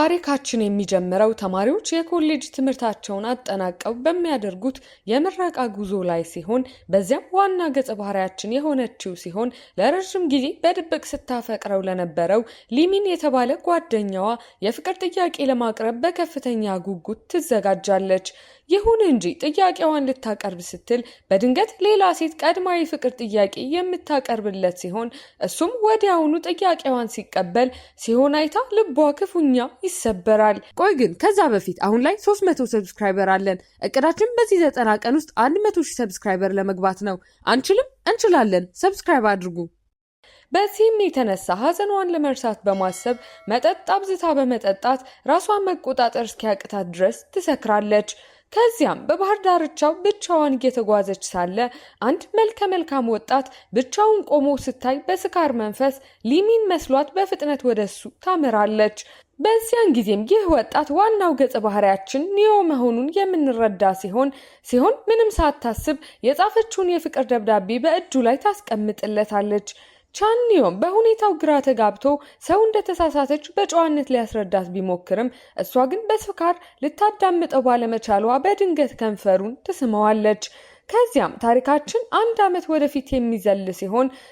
ታሪካችን የሚጀምረው ተማሪዎች የኮሌጅ ትምህርታቸውን አጠናቀው በሚያደርጉት የምረቃ ጉዞ ላይ ሲሆን፣ በዚያም ዋና ገጸ ባህሪያችን የሆነችው ሲሆን ለረዥም ጊዜ በድብቅ ስታፈቅረው ለነበረው ሊሚን የተባለ ጓደኛዋ የፍቅር ጥያቄ ለማቅረብ በከፍተኛ ጉጉት ትዘጋጃለች። ይሁን እንጂ ጥያቄዋን ልታቀርብ ስትል በድንገት ሌላ ሴት ቀድማ የፍቅር ጥያቄ የምታቀርብለት ሲሆን፣ እሱም ወዲያውኑ ጥያቄዋን ሲቀበል ሲሆን አይታ ልቧ ክፉኛ ይሰበራል። ቆይ ግን ከዛ በፊት አሁን ላይ 300 subscriber አለን። እቅዳችን በዚህ 90 ቀን ውስጥ 100 ሺህ subscriber ለመግባት ነው። አንችልም? እንችላለን። Subscribe አድርጉ። በዚህም የተነሳ ሀዘኗን ለመርሳት በማሰብ መጠጥ አብዝታ በመጠጣት ራሷን መቆጣጠር እስኪያቅታት ድረስ ትሰክራለች። ከዚያም በባህር ዳርቻው ብቻዋን እየተጓዘች ሳለ አንድ መልከ መልካም ወጣት ብቻውን ቆሞ ስታይ በስካር መንፈስ ሊሚን መስሏት በፍጥነት ወደሱ ታመራለች። በዚያን ጊዜም ይህ ወጣት ዋናው ገጸ ባህሪያችን ኒዮ መሆኑን የምንረዳ ሲሆን ምንም ሳታስብ የጻፈችውን የፍቅር ደብዳቤ በእጁ ላይ ታስቀምጥለታለች። ቻኒዮም በሁኔታው ግራ ተጋብቶ ሰው እንደተሳሳተች በጨዋነት ሊያስረዳት ቢሞክርም፣ እሷ ግን በስካር ልታዳምጠው ባለመቻሏ በድንገት ከንፈሩን ትስመዋለች። ከዚያም ታሪካችን አንድ ዓመት ወደፊት የሚዘል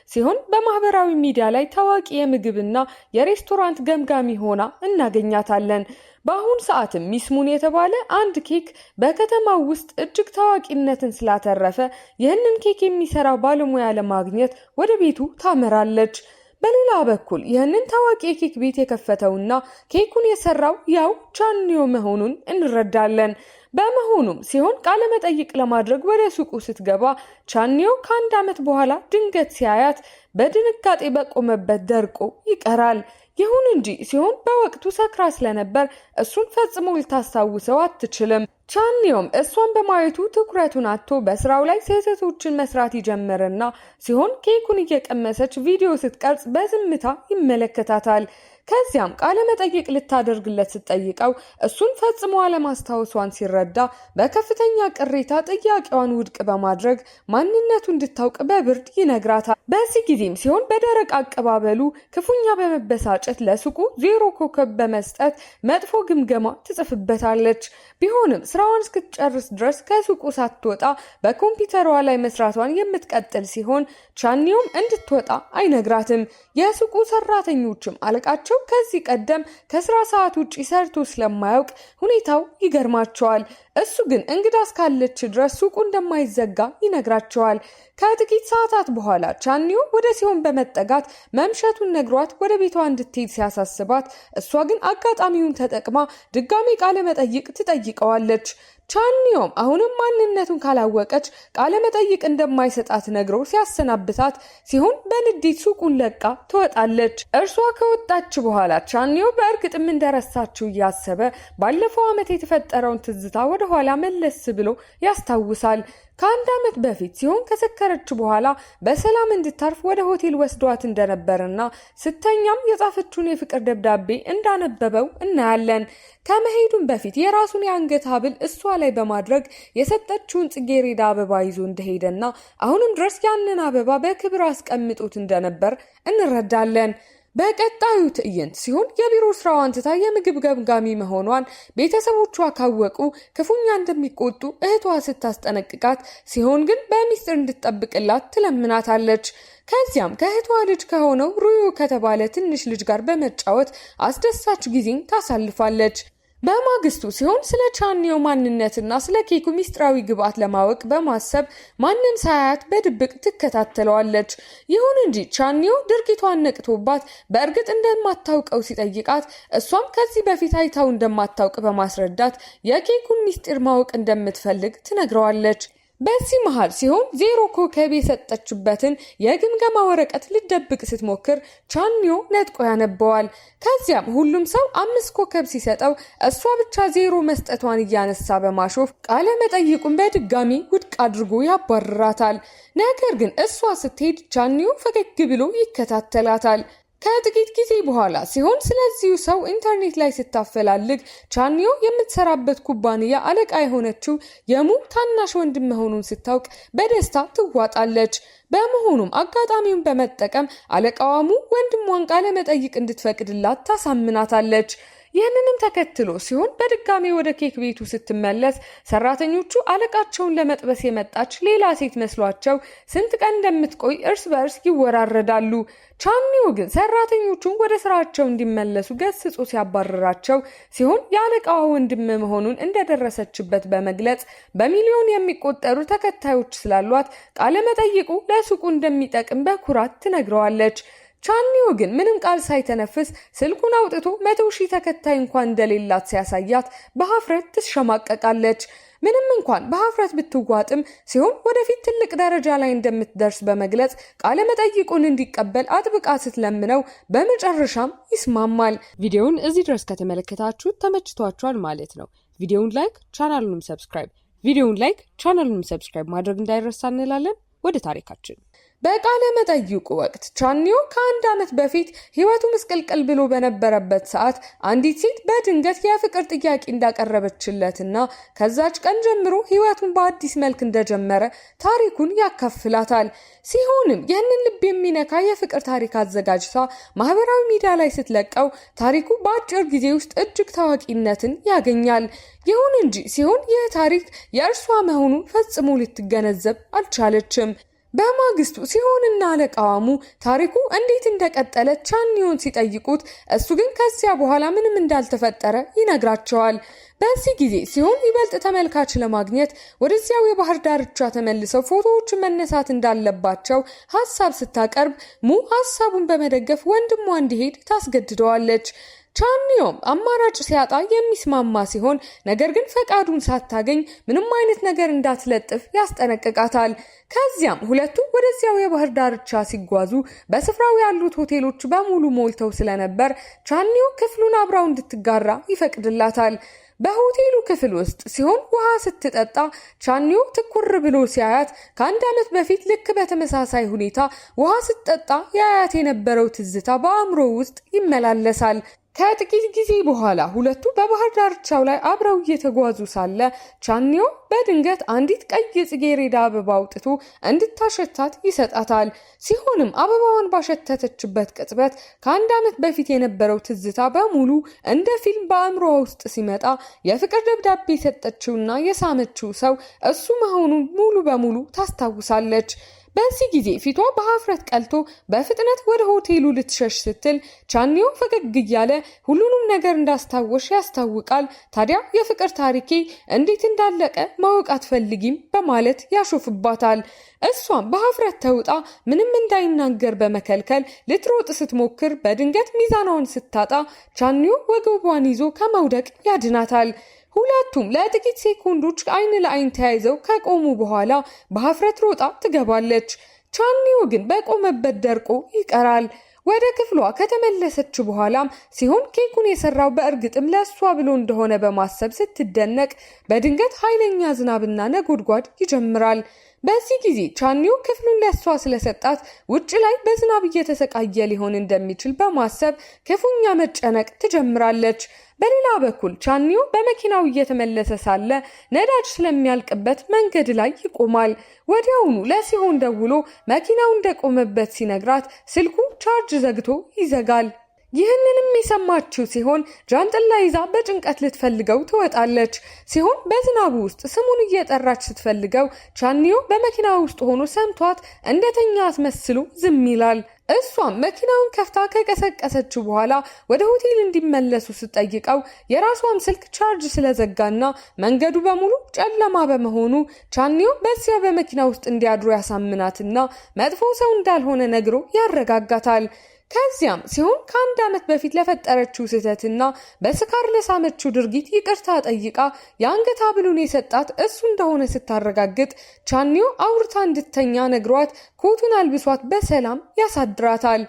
ሲሆን በማህበራዊ ሚዲያ ላይ ታዋቂ የምግብና የሬስቶራንት ገምጋሚ ሆና እናገኛታለን። በአሁን ሰዓትም ሚስሙን የተባለ አንድ ኬክ በከተማው ውስጥ እጅግ ታዋቂነትን ስላተረፈ ይህንን ኬክ የሚሰራ ባለሙያ ለማግኘት ወደ ቤቱ ታመራለች። በሌላ በኩል ይህንን ታዋቂ የኬክ ቤት የከፈተውና ኬኩን የሰራው ያው ቻኒዮ መሆኑን እንረዳለን። በመሆኑም ሲሆን ቃለመጠይቅ ለማድረግ ወደ ሱቁ ስትገባ ቻኒዮ ከአንድ ዓመት በኋላ ድንገት ሲያያት በድንጋጤ በቆመበት ደርቆ ይቀራል። ይሁን እንጂ ሲሆን በወቅቱ ሰክራ ስለነበር እሱን ፈጽሞ ልታስታውሰው አትችልም። ቻኒዮም እሷን በማየቱ ትኩረቱን አጥቶ በስራው ላይ ስህተቶችን መስራት ይጀምርና ሲሆን ኬኩን እየቀመሰች ቪዲዮ ስትቀርጽ በዝምታ ይመለከታታል። ከዚያም ቃለ መጠይቅ ልታደርግለት ስትጠይቀው እሱን ፈጽሞ አለማስታወሷን ሲረዳ በከፍተኛ ቅሬታ ጥያቄዋን ውድቅ በማድረግ ማንነቱ እንድታውቅ በብርድ ይነግራታል። በዚህ ጊዜም ሲሆን በደረቅ አቀባበሉ ክፉኛ በመበሳጨት ለሱቁ 0 ኮከብ በመስጠት መጥፎ ግምገማ ትጽፍበታለች። ቢሆንም ስራዋን እስክትጨርስ ድረስ ከሱቁ ሳትወጣ በኮምፒውተሯ ላይ መስራቷን የምትቀጥል ሲሆን ቻኒዮም እንድትወጣ አይነግራትም። የሱቁ ሰራተኞችም አለቃቸው ከዚህ ቀደም ከስራ ሰዓት ውጭ ሰርቶ ስለማያውቅ ሁኔታው ይገርማቸዋል። እሱ ግን እንግዳ እስካለች ድረስ ሱቁ እንደማይዘጋ ይነግራቸዋል። ከጥቂት ሰዓታት በኋላ ቻኒዮ ወደ ሲሆን በመጠጋት መምሸቱን ነግሯት ወደ ቤቷ እንድትሄድ ሲያሳስባት፣ እሷ ግን አጋጣሚውን ተጠቅማ ድጋሜ ቃለ መጠይቅ ትጠይቀዋለች። ቻኒዮም አሁንም ማንነቱን ካላወቀች ቃለ መጠይቅ እንደማይሰጣት ነግሮ ሲያሰናብታት ሲሆን በንዴት ሱቁን ለቃ ትወጣለች። እርሷ ከወጣች በኋላ ቻኒዮ በእርግጥም እንደረሳችው እያሰበ ባለፈው ዓመት የተፈጠረውን ትዝታ ወደኋላ መለስ ብሎ ያስታውሳል። ከአንድ ዓመት በፊት ሲሆን ከሰከረች በኋላ በሰላም እንድታርፍ ወደ ሆቴል ወስዷት እንደነበርና ስተኛም የጻፈችውን የፍቅር ደብዳቤ እንዳነበበው እናያለን። ከመሄዱም በፊት የራሱን የአንገት ሐብል እሷ ላይ በማድረግ የሰጠችውን ጽጌረዳ አበባ ይዞ እንደሄደና አሁንም ድረስ ያንን አበባ በክብር አስቀምጦት እንደነበር እንረዳለን። በቀጣዩ ትዕይንት ሲሆን የቢሮ ስራዋን ትታ የምግብ ገምጋሚ መሆኗን ቤተሰቦቿ ካወቁ ክፉኛ እንደሚቆጡ እህቷ ስታስጠነቅቃት፣ ሲሆን ግን በሚስጥር እንድትጠብቅላት ትለምናታለች። ከዚያም ከእህቷ ልጅ ከሆነው ሩዩ ከተባለ ትንሽ ልጅ ጋር በመጫወት አስደሳች ጊዜን ታሳልፋለች። በማግስቱ ሲሆን ስለ ቻኒዮ ማንነትና ስለ ኬኩ ሚስጥራዊ ግብአት ለማወቅ በማሰብ ማንም ሳያያት በድብቅ ትከታተለዋለች። ይሁን እንጂ ቻኒዮ ድርጊቷን ነቅቶባት በእርግጥ እንደማታውቀው ሲጠይቃት፣ እሷም ከዚህ በፊት አይታው እንደማታውቅ በማስረዳት የኬኩን ሚስጢር ማወቅ እንደምትፈልግ ትነግረዋለች። በዚህ መሃል ሲሆን 0 ኮከብ የሰጠችበትን የግምገማ ወረቀት ልደብቅ ስትሞክር ቻኒዮ ነጥቆ ያነበዋል። ከዚያም ሁሉም ሰው 5 ኮከብ ሲሰጠው እሷ ብቻ 0 መስጠቷን እያነሳ በማሾፍ ቃለ መጠይቁን በድጋሚ ውድቅ አድርጎ ያባርራታል። ነገር ግን እሷ ስትሄድ ቻኒዮ ፈገግ ብሎ ይከታተላታል። ከጥቂት ጊዜ በኋላ ሲሆን ስለዚሁ ሰው ኢንተርኔት ላይ ስታፈላልግ ቻኒዮ የምትሰራበት ኩባንያ አለቃ የሆነችው የሙ ታናሽ ወንድም መሆኑን ስታውቅ በደስታ ትዋጣለች። በመሆኑም አጋጣሚውን በመጠቀም አለቃዋ ሙ ወንድሟን ቃለ መጠይቅ እንድትፈቅድላት ታሳምናታለች። ይህንንም ተከትሎ ሲሆን በድጋሚ ወደ ኬክ ቤቱ ስትመለስ ሰራተኞቹ አለቃቸውን ለመጥበስ የመጣች ሌላ ሴት መስሏቸው ስንት ቀን እንደምትቆይ እርስ በእርስ ይወራረዳሉ። ቻኒዮ ግን ሰራተኞቹን ወደ ስራቸው እንዲመለሱ ገስጾ ሲያባርራቸው ሲሆን የአለቃዋ ወንድም መሆኑን እንደደረሰችበት በመግለጽ በሚሊዮን የሚቆጠሩ ተከታዮች ስላሏት ቃለመጠይቁ ለሱቁ እንደሚጠቅም በኩራት ትነግረዋለች። ቻኒዮ ግን ምንም ቃል ሳይተነፍስ ስልኩን አውጥቶ 100,000 ተከታይ እንኳን እንደሌላት ሲያሳያት በሀፍረት ትሸማቀቃለች። ምንም እንኳን በሀፍረት ብትዋጥም ሲሆን ወደፊት ትልቅ ደረጃ ላይ እንደምትደርስ በመግለጽ ቃለ መጠይቁን እንዲቀበል አጥብቃ ስትለምነው በመጨረሻም ይስማማል። ቪዲዮውን እዚህ ድረስ ከተመለከታችሁ ተመችቷችኋል ማለት ነው። ቪዲዮውን like፣ ቻናሉንም subscribe ቪዲዮውን like ቻናሉንም subscribe ማድረግ እንዳይረሳ እንላለን። ወደ ታሪካችን። በቃለ መጠይቁ ወቅት ቻኒዮ ከአንድ ዓመት በፊት ሕይወቱ ምስቅልቅል ብሎ በነበረበት ሰዓት አንዲት ሴት በድንገት የፍቅር ጥያቄ እንዳቀረበችለትና ከዛች ቀን ጀምሮ ሕይወቱን በአዲስ መልክ እንደጀመረ ታሪኩን ያካፍላታል። ሲሆንም ይህንን ልብ የሚነካ የፍቅር ታሪክ አዘጋጅታ ማህበራዊ ሚዲያ ላይ ስትለቀው ታሪኩ በአጭር ጊዜ ውስጥ እጅግ ታዋቂነትን ያገኛል። ይሁን እንጂ ሲሆን ይህ ታሪክ የእርሷ መሆኑን ፈጽሞ ልትገነዘብ አልቻለችም። በማግስቱ ሲሆንና አለቃዋሙ ታሪኩ እንዴት እንደቀጠለ ቻኒዮን ሲጠይቁት እሱ ግን ከዚያ በኋላ ምንም እንዳልተፈጠረ ይነግራቸዋል። በዚህ ጊዜ ሲሆን ይበልጥ ተመልካች ለማግኘት ወደዚያው የባህር ዳርቻ ተመልሰው ፎቶዎች መነሳት እንዳለባቸው ሀሳብ ስታቀርብ ሙ ሀሳቡን በመደገፍ ወንድሟ እንዲሄድ ታስገድደዋለች። ቻኒዮም አማራጭ ሲያጣ የሚስማማ ሲሆን ነገር ግን ፈቃዱን ሳታገኝ ምንም አይነት ነገር እንዳትለጥፍ ያስጠነቅቃታል። ከዚያም ሁለቱ ወደዚያው የባህር ዳርቻ ሲጓዙ በስፍራው ያሉት ሆቴሎች በሙሉ ሞልተው ስለነበር ቻኒዮ ክፍሉን አብራው እንድትጋራ ይፈቅድላታል። በሆቴሉ ክፍል ውስጥ ሲሆን ውሃ ስትጠጣ ቻኒዮ ትኩር ብሎ ሲያያት ከአንድ ዓመት በፊት ልክ በተመሳሳይ ሁኔታ ውሃ ስትጠጣ ያያት የነበረው ትዝታ በአእምሮ ውስጥ ይመላለሳል። ከጥቂት ጊዜ በኋላ ሁለቱ በባህር ዳርቻው ላይ አብረው እየተጓዙ ሳለ ቻኒዮ በድንገት አንዲት ቀይ የጽጌረዳ አበባ አውጥቶ እንድታሸታት ይሰጣታል። ሲሆንም አበባዋን ባሸተተችበት ቅጽበት ከአንድ ዓመት በፊት የነበረው ትዝታ በሙሉ እንደ ፊልም በአእምሮዋ ውስጥ ሲመጣ የፍቅር ደብዳቤ የሰጠችውና የሳመችው ሰው እሱ መሆኑን ሙሉ በሙሉ ታስታውሳለች። በዚህ ጊዜ ፊቷ በሀፍረት ቀልቶ በፍጥነት ወደ ሆቴሉ ልትሸሽ ስትል ቻኒዮ ፈገግ እያለ ሁሉንም ነገር እንዳስታወሽ ያስታውቃል። ታዲያ የፍቅር ታሪኬ እንዴት እንዳለቀ ማወቅ አትፈልጊም በማለት ያሾፍባታል። እሷም በሀፍረት ተውጣ ምንም እንዳይናገር በመከልከል ልትሮጥ ስትሞክር በድንገት ሚዛኗን ስታጣ ቻኒዮ ወገቧን ይዞ ከመውደቅ ያድናታል። ሁለቱም ለጥቂት ሴኮንዶች አይን ለአይን ተያይዘው ከቆሙ በኋላ በሀፍረት ሮጣ ትገባለች። ቻኒዮ ግን በቆመበት ደርቆ ይቀራል። ወደ ክፍሏ ከተመለሰች በኋላም ሲሆን ኬኩን የሰራው በእርግጥም ለእሷ ብሎ እንደሆነ በማሰብ ስትደነቅ በድንገት ኃይለኛ ዝናብና ነጎድጓድ ይጀምራል። በዚህ ጊዜ ቻኒዮ ክፍሉን ለእሷ ስለሰጣት ውጭ ላይ በዝናብ እየተሰቃየ ሊሆን እንደሚችል በማሰብ ክፉኛ መጨነቅ ትጀምራለች። በሌላ በኩል ቻኒዮ በመኪናው እየተመለሰ ሳለ ነዳጅ ስለሚያልቅበት መንገድ ላይ ይቆማል። ወዲያውኑ ለሲሆን ደውሎ መኪናው እንደቆመበት ሲነግራት ስልኩ ቻርጅ ዘግቶ ይዘጋል። ይህንንም የሰማችው ሲሆን ጃንጥላ ይዛ በጭንቀት ልትፈልገው ትወጣለች። ሲሆን በዝናቡ ውስጥ ስሙን እየጠራች ስትፈልገው ቻኒዮ በመኪና ውስጥ ሆኖ ሰምቷት እንደተኛ አስመስሎ ዝም ይላል። እሷም መኪናውን ከፍታ ከቀሰቀሰችው በኋላ ወደ ሆቴል እንዲመለሱ ስትጠይቀው የራሷም ስልክ ቻርጅ ስለዘጋና መንገዱ በሙሉ ጨለማ በመሆኑ ቻኒዮ በዚያ በመኪና ውስጥ እንዲያድሩ ያሳምናትና መጥፎ ሰው እንዳልሆነ ነግሮ ያረጋጋታል። ከዚያም ሲሆን ከአንድ ዓመት በፊት ለፈጠረችው ስህተትና በስካር ለሳመችው ድርጊት ይቅርታ ጠይቃ የአንገት ሐብሉን የሰጣት እሱ እንደሆነ ስታረጋግጥ ቻኒዮ አውርታ እንድተኛ ነግሯት ኮቱን አልብሷት በሰላም ያሳድራታል።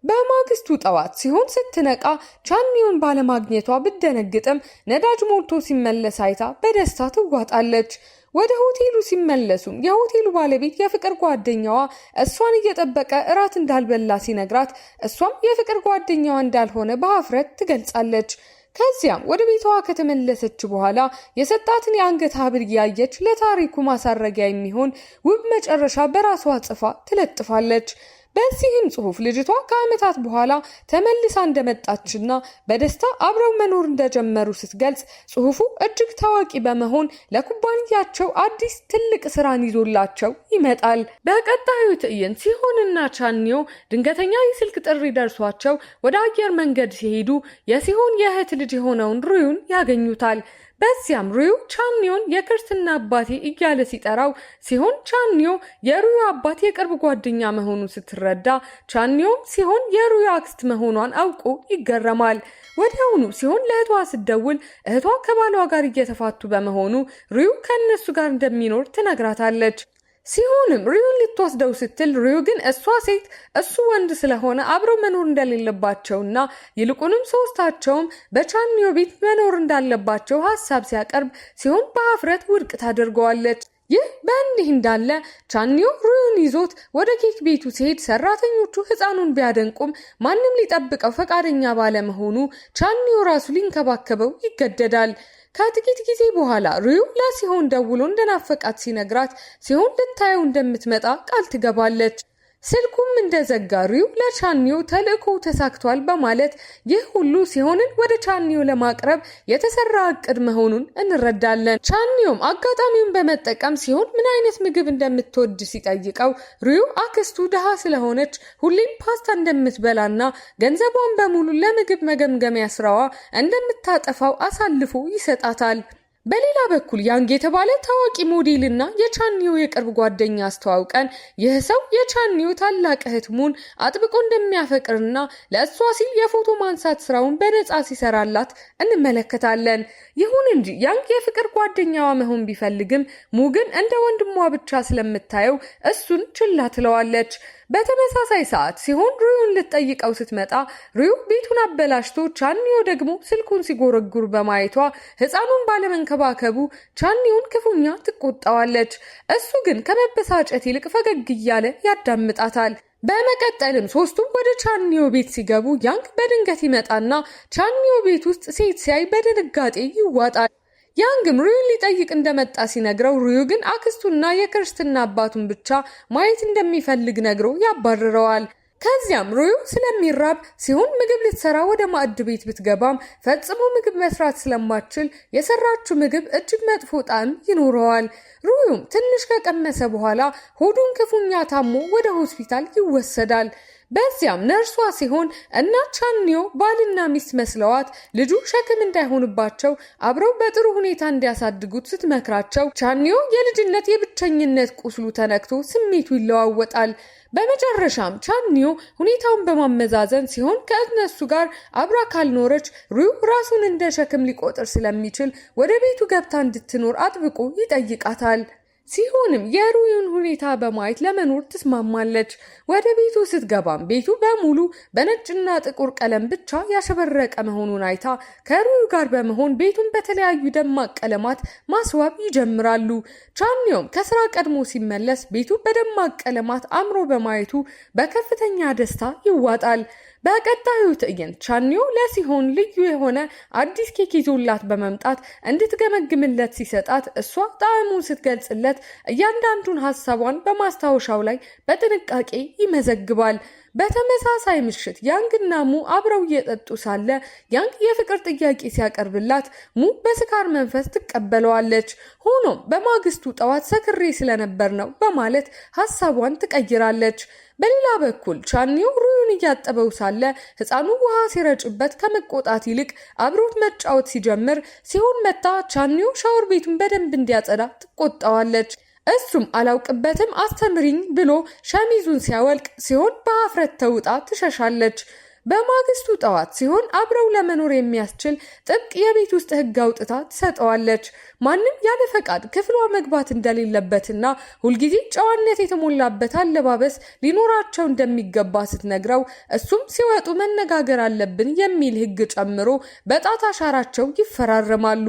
በማግስቱ ጠዋት ሲሆን ስትነቃ ቻኒዮን ባለማግኘቷ ብትደነግጥም ነዳጅ ሞልቶ ሲመለስ አይታ በደስታ ትዋጣለች። ወደ ሆቴሉ ሲመለሱም የሆቴሉ ባለቤት የፍቅር ጓደኛዋ እሷን እየጠበቀ እራት እንዳልበላ ሲነግራት እሷም የፍቅር ጓደኛዋ እንዳልሆነ በሀፍረት ትገልጻለች። ከዚያም ወደ ቤቷ ከተመለሰች በኋላ የሰጣትን የአንገት ሐብል እያየች ለታሪኩ ማሳረጊያ የሚሆን ውብ መጨረሻ በራሷ ጽፋ ትለጥፋለች። በዚህም ጽሁፍ ልጅቷ ከዓመታት በኋላ ተመልሳ እንደመጣችና በደስታ አብረው መኖር እንደጀመሩ ስትገልጽ ጽሁፉ እጅግ ታዋቂ በመሆን ለኩባንያቸው አዲስ ትልቅ ስራን ይዞላቸው ይመጣል። በቀጣዩ ትዕይንት ሲሆንና ቻኒዮ ድንገተኛ የስልክ ጥሪ ደርሷቸው ወደ አየር መንገድ ሲሄዱ የሲሆን የእህት ልጅ የሆነውን ሩዩን ያገኙታል። በዚያም ሩዩ ቻኒዮን የክርስትና አባቴ እያለ ሲጠራው ሲሆን ቻኒዮ የሩዩ አባት የቅርብ ጓደኛ መሆኑን ስትረዳ ቻኒዮም ሲሆን የሩዩ አክስት መሆኗን አውቆ ይገረማል። ወዲያውኑ ሲሆን ለእህቷ ስትደውል እህቷ ከባሏ ጋር እየተፋቱ በመሆኑ ሩዩ ከእነሱ ጋር እንደሚኖር ትነግራታለች። ሲሆንም ሪዩን ልትወስደው ስትል ሪዩ ግን እሷ ሴት እሱ ወንድ ስለሆነ አብረው መኖር እንደሌለባቸውና ይልቁንም ሶስታቸውም በቻኒዮ ቤት መኖር እንዳለባቸው ሀሳብ ሲያቀርብ ሲሆን በሀፍረት ውድቅ ታደርገዋለች። ይህ በእንዲህ እንዳለ ቻኒዮ ሩዩን ይዞት ወደ ኬክ ቤቱ ሲሄድ ሰራተኞቹ ሕፃኑን ቢያደንቁም ማንም ሊጠብቀው ፈቃደኛ ባለመሆኑ ቻኒዮ ራሱ ሊንከባከበው ይገደዳል። ከጥቂት ጊዜ በኋላ ሩዩ ለሲሆን ደውሎ እንደናፈቃት ሲነግራት ሲሆን ልታየው እንደምትመጣ ቃል ትገባለች። ስልኩም እንደዘጋ ሪዩ ለቻኒዮ ተልእኮ ተሳክቷል በማለት ይህ ሁሉ ሲሆንን ወደ ቻኒዮ ለማቅረብ የተሰራ እቅድ መሆኑን እንረዳለን። ቻኒዮም አጋጣሚውን በመጠቀም ሲሆን ምን አይነት ምግብ እንደምትወድ ሲጠይቀው ሪዩ አክስቱ ድሃ ስለሆነች ሁሌም ፓስታ እንደምትበላና ገንዘቧን በሙሉ ለምግብ መገምገሚያ ስራዋ እንደምታጠፋው አሳልፎ ይሰጣታል። በሌላ በኩል ያንግ የተባለ ታዋቂ ሞዴልና የቻኒዮ የቅርብ ጓደኛ አስተዋውቀን ይህ ሰው የቻኒዮ ታላቅ እህት ሙን አጥብቆ እንደሚያፈቅርና ለእሷ ሲል የፎቶ ማንሳት ስራውን በነፃ ሲሰራላት እንመለከታለን። ይሁን እንጂ ያንግ የፍቅር ጓደኛዋ መሆን ቢፈልግም ሙ ግን እንደ ወንድሟ ብቻ ስለምታየው እሱን ችላ ትለዋለች። በተመሳሳይ ሰዓት ሲሆን ሩዩን ልትጠይቀው ስትመጣ ሩዩ ቤቱን አበላሽቶ ቻኒዮ ደግሞ ስልኩን ሲጎረጉር በማየቷ ሕፃኑን ባለመንከባከቡ ቻኒዮን ክፉኛ ትቆጣዋለች። እሱ ግን ከመበሳጨት ይልቅ ፈገግ እያለ ያዳምጣታል። በመቀጠልም ሶስቱም ወደ ቻኒዮ ቤት ሲገቡ ያንግ በድንገት ይመጣና ቻኒዮ ቤት ውስጥ ሴት ሲያይ በድንጋጤ ይዋጣል። ያንግም ሩዩን ሊጠይቅ እንደመጣ ሲነግረው ሩዩ ግን አክስቱና የክርስትና አባቱን ብቻ ማየት እንደሚፈልግ ነግሮ ያባርረዋል። ከዚያም ሩዩ ስለሚራብ ሲሆን ምግብ ልትሰራ ወደ ማዕድ ቤት ብትገባም ፈጽሞ ምግብ መስራት ስለማትችል የሰራችው ምግብ እጅግ መጥፎ ጣዕም ይኖረዋል። ሩዩም ትንሽ ከቀመሰ በኋላ ሆዱን ክፉኛ ታሞ ወደ ሆስፒታል ይወሰዳል። በዚያም ነርሷ ሲሆን እና ቻኒዮ ባልና ሚስት መስለዋት ልጁ ሸክም እንዳይሆንባቸው አብረው በጥሩ ሁኔታ እንዲያሳድጉት ስትመክራቸው ቻኒዮ የልጅነት የብቸኝነት ቁስሉ ተነክቶ ስሜቱ ይለዋወጣል። በመጨረሻም ቻኒዮ ሁኔታውን በማመዛዘን ሲሆን ከእነሱ ጋር አብራ ካልኖረች ሪዩ ራሱን እንደ ሸክም ሊቆጥር ስለሚችል ወደ ቤቱ ገብታ እንድትኖር አጥብቆ ይጠይቃታል። ሲሆንም የሩዩን ሁኔታ በማየት ለመኖር ትስማማለች። ወደ ቤቱ ስትገባም ቤቱ በሙሉ በነጭና ጥቁር ቀለም ብቻ ያሸበረቀ መሆኑን አይታ ከሩዩ ጋር በመሆን ቤቱን በተለያዩ ደማቅ ቀለማት ማስዋብ ይጀምራሉ። ቻኒዮም ከስራ ቀድሞ ሲመለስ ቤቱ በደማቅ ቀለማት አምሮ በማየቱ በከፍተኛ ደስታ ይዋጣል። በቀጣዩ ትዕይንት ቻኒዮ ለሲሆን ልዩ የሆነ አዲስ ኬክ ይዞላት በመምጣት እንድትገመግምለት ሲሰጣት እሷ ጣዕሙን ስትገልጽለት እያንዳንዱን ሀሳቧን በማስታወሻው ላይ በጥንቃቄ ይመዘግባል። በተመሳሳይ ምሽት ያንግና ሙ አብረው እየጠጡ ሳለ ያንግ የፍቅር ጥያቄ ሲያቀርብላት ሙ በስካር መንፈስ ትቀበለዋለች። ሆኖም በማግስቱ ጠዋት ሰክሬ ስለነበር ነው በማለት ሀሳቧን ትቀይራለች። በሌላ በኩል ቻኒው ሩዩን እያጠበው ሳለ ሕፃኑ ውሃ ሲረጭበት ከመቆጣት ይልቅ አብሮት መጫወት ሲጀምር ሲሆን መታ ቻኒው ሻወር ቤቱን በደንብ እንዲያጸዳ ትቆጣዋለች። እሱም አላውቅበትም አስተምሪኝ ብሎ ሸሚዙን ሲያወልቅ ሲሆን በሀፍረት ተውጣ ትሸሻለች። በማግስቱ ጠዋት ሲሆን አብረው ለመኖር የሚያስችል ጥብቅ የቤት ውስጥ ሕግ አውጥታ ትሰጠዋለች። ማንም ያለ ፈቃድ ክፍሏ መግባት እንደሌለበትና ሁልጊዜ ጨዋነት የተሞላበት አለባበስ ሊኖራቸው እንደሚገባ ስትነግረው እሱም ሲወጡ መነጋገር አለብን የሚል ሕግ ጨምሮ በጣት አሻራቸው ይፈራረማሉ።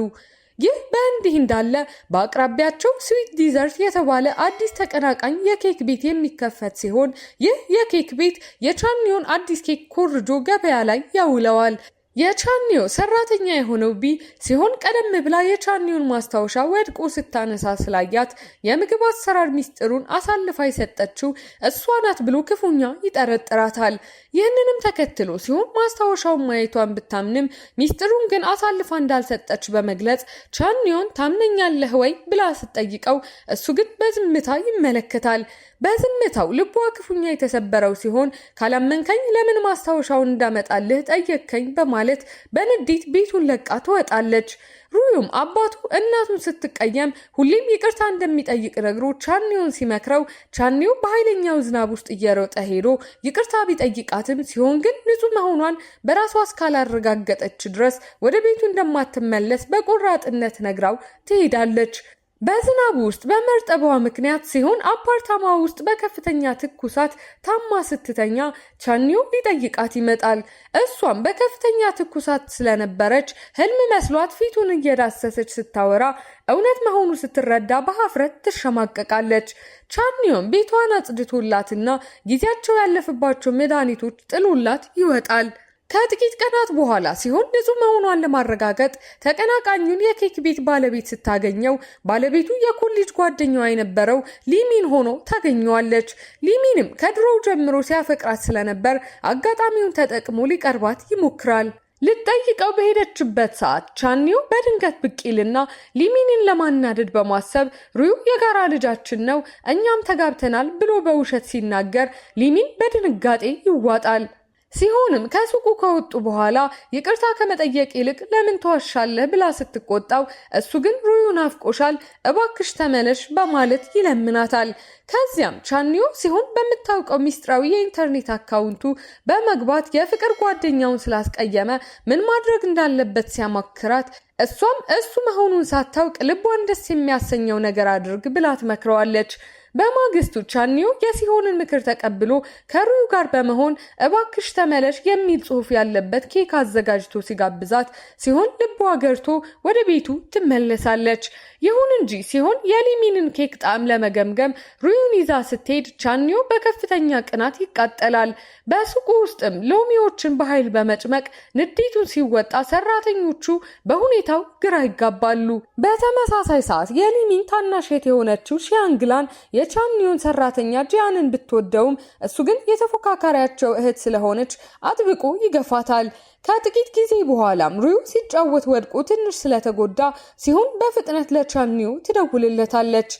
ይህ በእንዲህ እንዳለ በአቅራቢያቸው Sweet Dessert የተባለ አዲስ ተቀናቃኝ የኬክ ቤት የሚከፈት ሲሆን ይህ የኬክ ቤት የቻኒዮን አዲስ ኬክ ኮርጆ ገበያ ላይ ያውለዋል። የቻኒዮ ሰራተኛ የሆነው ቢ ሲሆን ቀደም ብላ የቻኒዮን ማስታወሻ ወድቆ ስታነሳ ስላያት የምግብ አሰራር ሚስጥሩን አሳልፋ የሰጠችው እሷ ናት ብሎ ክፉኛ ይጠረጥራታል። ይህንንም ተከትሎ ሲሆን ማስታወሻውን ማየቷን ብታምንም ሚስጥሩን ግን አሳልፋ እንዳልሰጠች በመግለጽ ቻኒዮን ታምነኛለህ ወይ ብላ ስትጠይቀው እሱ ግን በዝምታ ይመለከታል። በዝምታው ልቧ ክፉኛ የተሰበረው ሲሆን ካላመንከኝ ለምን ማስታወሻውን እንዳመጣልህ ጠየቅከኝ በማለት በንዴት ቤቱን ለቃ ትወጣለች። ሩዩም አባቱ እናቱን ስትቀየም ሁሌም ይቅርታ እንደሚጠይቅ ነግሮ ቻኒዮን ሲመክረው ቻኒዮ በኃይለኛው ዝናብ ውስጥ እየሮጠ ሄዶ ይቅርታ ቢጠይቃትም ሲሆን ግን ንጹሕ መሆኗን በራሷ እስካላረጋገጠች ድረስ ወደ ቤቱ እንደማትመለስ በቆራጥነት ነግራው ትሄዳለች። በዝናቡ ውስጥ በመርጠቧ ምክንያት ሲሆን አፓርታማ ውስጥ በከፍተኛ ትኩሳት ታማ ስትተኛ ቻኒዮ ሊጠይቃት ይመጣል። እሷም በከፍተኛ ትኩሳት ስለነበረች ህልም መስሏት ፊቱን እየዳሰሰች ስታወራ እውነት መሆኑ ስትረዳ በሀፍረት ትሸማቀቃለች። ቻኒዮም ቤቷን አጽድቶላትና ጊዜያቸው ያለፈባቸው መድኃኒቶች ጥሎላት ይወጣል። ከጥቂት ቀናት በኋላ ሲሆን ንጹህ መሆኗን ለማረጋገጥ ተቀናቃኙን የኬክ ቤት ባለቤት ስታገኘው ባለቤቱ የኮሌጅ ጓደኛዋ የነበረው ሊሚን ሆኖ ታገኘዋለች። ሊሚንም ከድሮው ጀምሮ ሲያፈቅራት ስለነበር አጋጣሚውን ተጠቅሞ ሊቀርባት ይሞክራል። ልትጠይቀው በሄደችበት ሰዓት ቻኒዮ በድንገት ብቅ ይልና ሊሚንን ለማናደድ በማሰብ ሩዩ የጋራ ልጃችን ነው፣ እኛም ተጋብተናል ብሎ በውሸት ሲናገር ሊሚን በድንጋጤ ይዋጣል። ሲሆንም ከሱቁ ከወጡ በኋላ ይቅርታ ከመጠየቅ ይልቅ ለምን ትዋሻለህ ብላ ስትቆጣው እሱ ግን ሩዩ ናፍቆሻል፣ እባክሽ ተመለሽ በማለት ይለምናታል። ከዚያም ቻኒዮ ሲሆን በምታውቀው ሚስጥራዊ የኢንተርኔት አካውንቱ በመግባት የፍቅር ጓደኛውን ስላስቀየመ ምን ማድረግ እንዳለበት ሲያማክራት እሷም እሱ መሆኑን ሳታውቅ ልቧን ደስ የሚያሰኘው ነገር አድርግ ብላ ትመክረዋለች። በማግስቱ ቻኒዮ የሲሆንን ምክር ተቀብሎ ከሩዩ ጋር በመሆን እባክሽ ተመለሽ የሚል ጽሑፍ ያለበት ኬክ አዘጋጅቶ ሲጋብዛት ሲሆን ልቧ ገርቶ ወደ ቤቱ ትመለሳለች። ይሁን እንጂ ሲሆን የሊሚንን ኬክ ጣዕም ለመገምገም ሩዩን ይዛ ስትሄድ ቻኒዮ በከፍተኛ ቅናት ይቃጠላል። በሱቁ ውስጥም ሎሚዎችን በኃይል በመጭመቅ ንዴቱን ሲወጣ ሰራተኞቹ በሁኔታው ግራ ይጋባሉ። በተመሳሳይ ሰዓት የሊሚን ታናሽ እህት የሆነችው ሺያንግላን የቻኒዮን ሰራተኛ ጂያንን ብትወደውም እሱ ግን የተፎካካሪያቸው እህት ስለሆነች አጥብቆ ይገፋታል። ከጥቂት ጊዜ በኋላም ሩዩ ሲጫወት ወድቆ ትንሽ ስለተጎዳ ሲሆን በፍጥነት ለቻኒዮ ትደውልለታለች።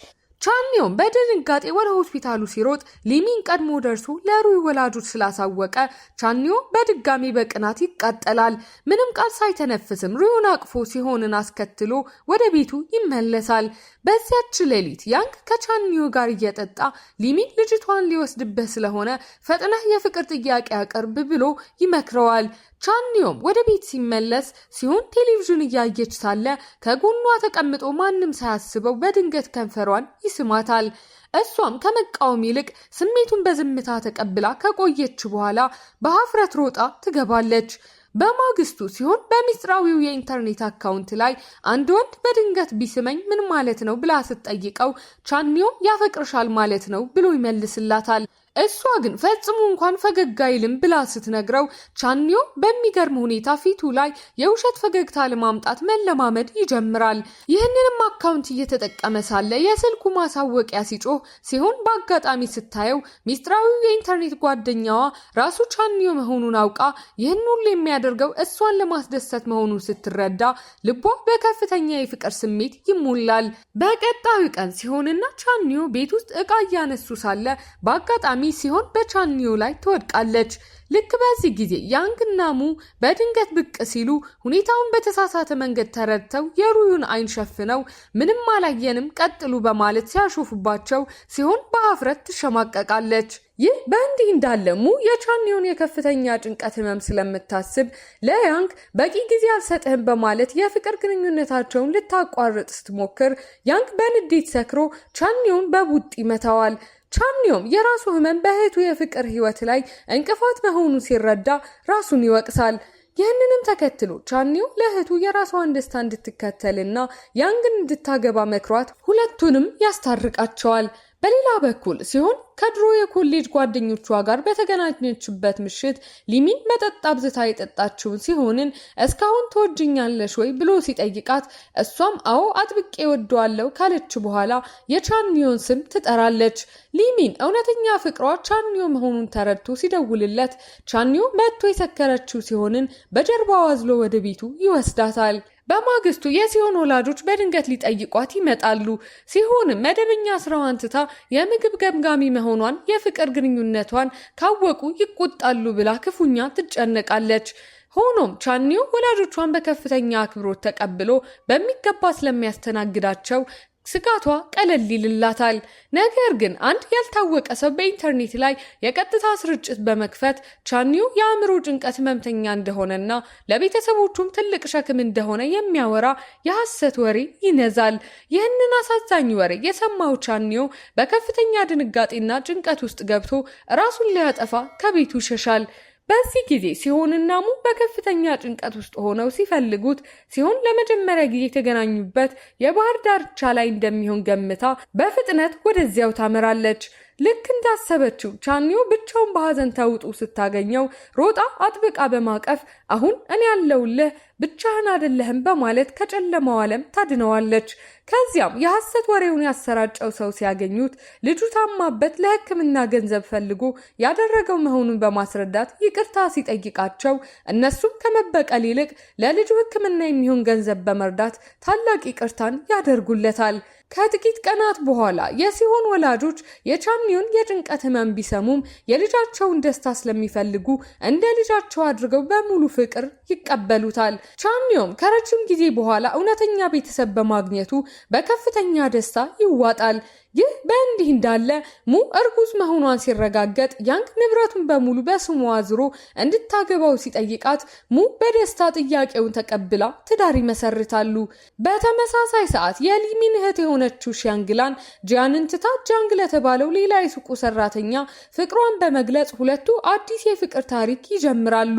ቻኒዮም በድንጋጤ ወደ ሆስፒታሉ ሲሮጥ ሊሚን ቀድሞ ደርሶ ለሩይ ወላጆች ስላሳወቀ ቻኒዮ በድጋሚ በቅናት ይቃጠላል። ምንም ቃል ሳይተነፍስም ሩዩን አቅፎ ሲሆንን አስከትሎ ወደ ቤቱ ይመለሳል። በዚያች ሌሊት ያንግ ከቻኒዮ ጋር እየጠጣ ሊሚን ልጅቷን ሊወስድበት ስለሆነ ፈጥነህ የፍቅር ጥያቄ አቅርብ ብሎ ይመክረዋል። ቻኒዮም ወደ ቤት ሲመለስ ሲሆን ቴሌቪዥን እያየች ሳለ ከጎኗ ተቀምጦ ማንም ሳያስበው በድንገት ከንፈሯን ይስማታል። እሷም ከመቃወም ይልቅ ስሜቱን በዝምታ ተቀብላ ከቆየች በኋላ በሀፍረት ሮጣ ትገባለች። በማግስቱ ሲሆን በሚስጥራዊው የኢንተርኔት አካውንት ላይ አንድ ወንድ በድንገት ቢስመኝ ምን ማለት ነው ብላ ስትጠይቀው ቻኒዮ ያፈቅርሻል ማለት ነው ብሎ ይመልስላታል። እሷ ግን ፈጽሞ እንኳን ፈገግ አይልም ብላ ስትነግረው ቻኒዮ በሚገርም ሁኔታ ፊቱ ላይ የውሸት ፈገግታ ለማምጣት መለማመድ ይጀምራል። ይህንንም አካውንት እየተጠቀመ ሳለ የስልኩ ማሳወቂያ ሲጮህ ሲሆን በአጋጣሚ ስታየው ሚስጥራዊው የኢንተርኔት ጓደኛዋ ራሱ ቻኒዮ መሆኑን አውቃ ይህን ሁሉ የሚያደርገው እሷን ለማስደሰት መሆኑን ስትረዳ ልቧ በከፍተኛ የፍቅር ስሜት ይሞላል። በቀጣዩ ቀን ሲሆንና ቻኒዮ ቤት ውስጥ እቃ እያነሱ ሳለ በአጋጣሚ ሲሆን በቻኒዮ ላይ ትወድቃለች። ልክ በዚህ ጊዜ ያንግና ሙ በድንገት ብቅ ሲሉ ሁኔታውን በተሳሳተ መንገድ ተረድተው የሩዩን አይን ሸፍነው ምንም አላየንም ቀጥሉ በማለት ሲያሾፉባቸው ሲሆን በሀፍረት ትሸማቀቃለች። ይህ በእንዲህ እንዳለ ሙ የቻኒዮን የከፍተኛ ጭንቀት ህመም ስለምታስብ ለያንግ በቂ ጊዜ አልሰጥህም በማለት የፍቅር ግንኙነታቸውን ልታቋርጥ ስትሞክር ያንግ በንዴት ሰክሮ ቻኒዮን በቡጢ ይመታዋል። ቻኒዮም የራሱ ህመም በእህቱ የፍቅር ህይወት ላይ እንቅፋት መሆኑን ሲረዳ ራሱን ይወቅሳል። ይህንንም ተከትሎ ቻኒዮ ለእህቱ የራሷን ደስታ እንድትከተልና ያንግን እንድታገባ መክሯት ሁለቱንም ያስታርቃቸዋል። በሌላ በኩል ሲሆን ከድሮ የኮሌጅ ጓደኞቿ ጋር በተገናኘችበት ምሽት ሊሚን መጠጥ አብዝታ የጠጣችውን ሲሆንን እስካሁን ትወጅኛለሽ ወይ ብሎ ሲጠይቃት እሷም አዎ አጥብቄ ወደዋለሁ ካለች በኋላ የቻንዮን ስም ትጠራለች። ሊሚን እውነተኛ ፍቅሯ ቻንዮ መሆኑን ተረድቶ ሲደውልለት ቻንዮ መጥቶ የሰከረችው ሲሆንን በጀርባዋ አዝሎ ወደ ቤቱ ይወስዳታል። በማግስቱ የሲሆን ወላጆች በድንገት ሊጠይቋት ይመጣሉ። ሲሆንም መደበኛ ስራዋን ትታ የምግብ ገምጋሚ መሆኗን የፍቅር ግንኙነቷን ካወቁ ይቆጣሉ ብላ ክፉኛ ትጨነቃለች። ሆኖም ቻኒዮ ወላጆቿን በከፍተኛ አክብሮት ተቀብሎ በሚገባ ስለሚያስተናግዳቸው ስጋቷ ቀለል ይልላታል። ነገር ግን አንድ ያልታወቀ ሰው በኢንተርኔት ላይ የቀጥታ ስርጭት በመክፈት ቻኒዮ የአእምሮ ጭንቀት ህመምተኛ እንደሆነና ለቤተሰቦቹም ትልቅ ሸክም እንደሆነ የሚያወራ የሐሰት ወሬ ይነዛል። ይህንን አሳዛኝ ወሬ የሰማው ቻኒዮ በከፍተኛ ድንጋጤና ጭንቀት ውስጥ ገብቶ ራሱን ሊያጠፋ ከቤቱ ይሸሻል። በዚህ ጊዜ ሲሆንና ሙ በከፍተኛ ጭንቀት ውስጥ ሆነው ሲፈልጉት ሲሆን ለመጀመሪያ ጊዜ የተገናኙበት የባህር ዳርቻ ላይ እንደሚሆን ገምታ በፍጥነት ወደዚያው ታመራለች። ልክ እንዳሰበችው ቻኒዮ ብቻውን በሐዘን ተውጦ ስታገኘው ሮጣ አጥብቃ በማቀፍ አሁን እኔ ያለውልህ ብቻህን አይደለህም በማለት ከጨለማው ዓለም ታድነዋለች። ከዚያም የሐሰት ወሬውን ያሰራጨው ሰው ሲያገኙት ልጁ ታማበት ለሕክምና ገንዘብ ፈልጎ ያደረገው መሆኑን በማስረዳት ይቅርታ ሲጠይቃቸው እነሱም ከመበቀል ይልቅ ለልጁ ሕክምና የሚሆን ገንዘብ በመርዳት ታላቅ ይቅርታን ያደርጉለታል። ከጥቂት ቀናት በኋላ የሲሆን ወላጆች የቻኒዮን የጭንቀት ህመም ቢሰሙም የልጃቸውን ደስታ ስለሚፈልጉ እንደ ልጃቸው አድርገው በሙሉ ፍቅር ይቀበሉታል። ቻኒዮም ከረጅም ጊዜ በኋላ እውነተኛ ቤተሰብ በማግኘቱ በከፍተኛ ደስታ ይዋጣል። ይህ በእንዲህ እንዳለ ሙ እርጉዝ መሆኗን ሲረጋገጥ ያንግ ንብረቱን በሙሉ በስሟ አዙሮ እንድታገባው ሲጠይቃት ሙ በደስታ ጥያቄውን ተቀብላ ትዳር ይመሰርታሉ። በተመሳሳይ ሰዓት የሊሚን እህት የሆነችው ሺያንግላን ጂያንን ትታ ጃንግ ለተባለው ሌላ የሱቁ ሰራተኛ ፍቅሯን በመግለጽ ሁለቱ አዲስ የፍቅር ታሪክ ይጀምራሉ።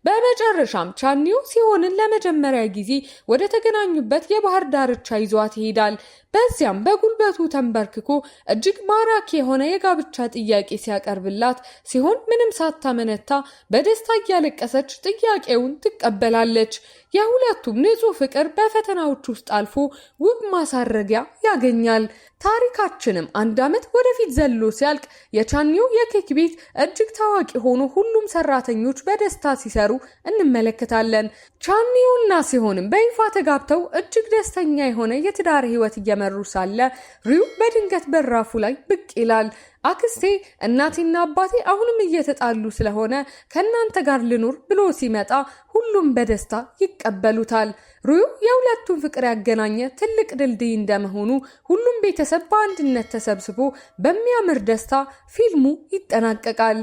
በመጨረሻም ቻኒዮ ሲሆንን ለመጀመሪያ ጊዜ ወደ ተገናኙበት የባህር ዳርቻ ይዟት ይሄዳል። በዚያም በጉልበቱ ተንበርክኮ እጅግ ማራኪ የሆነ የጋብቻ ጥያቄ ሲያቀርብላት ሲሆን ምንም ሳታመነታ በደስታ እያለቀሰች ጥያቄውን ትቀበላለች። የሁለቱም ንጹሕ ፍቅር በፈተናዎች ውስጥ አልፎ ውብ ማሳረጊያ ያገኛል። ታሪካችንም አንድ ዓመት ወደፊት ዘሎ ሲያልቅ የቻኒዮ የኬክ ቤት እጅግ ታዋቂ ሆኖ ሁሉም ሰራተኞች በደስታ ሲሰሩ እንመለከታለን። ቻኒዮና ሲሆንም በይፋ ተጋብተው እጅግ ደስተኛ የሆነ የትዳር ሕይወት እየመሩ ሳለ ሪዩ በድንገት በራፉ ላይ ብቅ ይላል። አክስቴ እናቴና አባቴ አሁንም እየተጣሉ ስለሆነ ከእናንተ ጋር ልኑር ብሎ ሲመጣ ሁሉም በደስታ ይቀበሉታል። ሩዩ የሁለቱን ፍቅር ያገናኘ ትልቅ ድልድይ እንደመሆኑ ሁሉም ቤተሰብ በአንድነት ተሰብስቦ በሚያምር ደስታ ፊልሙ ይጠናቀቃል።